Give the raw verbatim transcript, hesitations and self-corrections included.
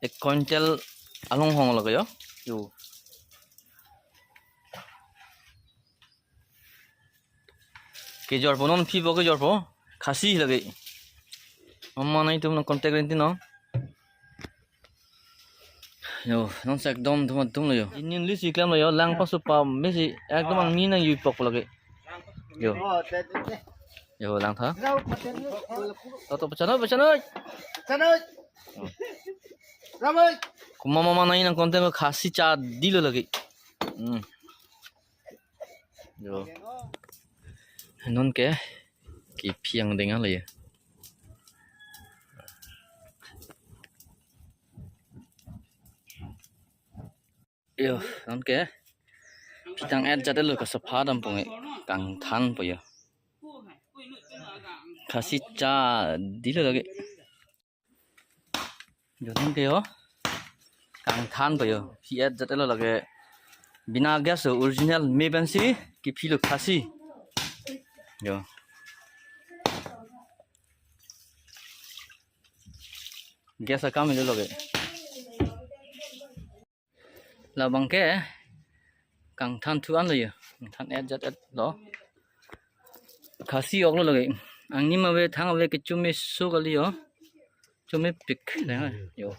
Ek quintal along hong lake yo. Yo. Kejorpo non phi po kejorpo. Khasi lake. Mama nai tum no contact renti no. Yo, non se ekdom thum thum lo yo. Inin lisi klemlo yo, lang pasu pa mesi ekdom angni nang yui pok lake. Yo. Yo, lang tha. To to pachanoi, pachanoi. Pachanoi. Ramai. Kuma mama nai nang contact ko khasi cha dilo lake. Hmm. Yo. Non ke kephi angdeng lo yo. Yo, non ke phi tang-et jat lo, kasapha dam ponge, kangthan po yo. Khasi cha dilo lake. Yo, non ke yo. Kangthan po yo. Phi-et jat lo lake. Bina gas lo, original me pensi kephi lo khasi. Yo. Gas akam ilo lake. Labang ke kangthan thu an lo yo. Kangthan-et jat-et lo. Khasi ok lo lake. Angni ma ave thang ave kechome so kali yo. Chomepik dang yo.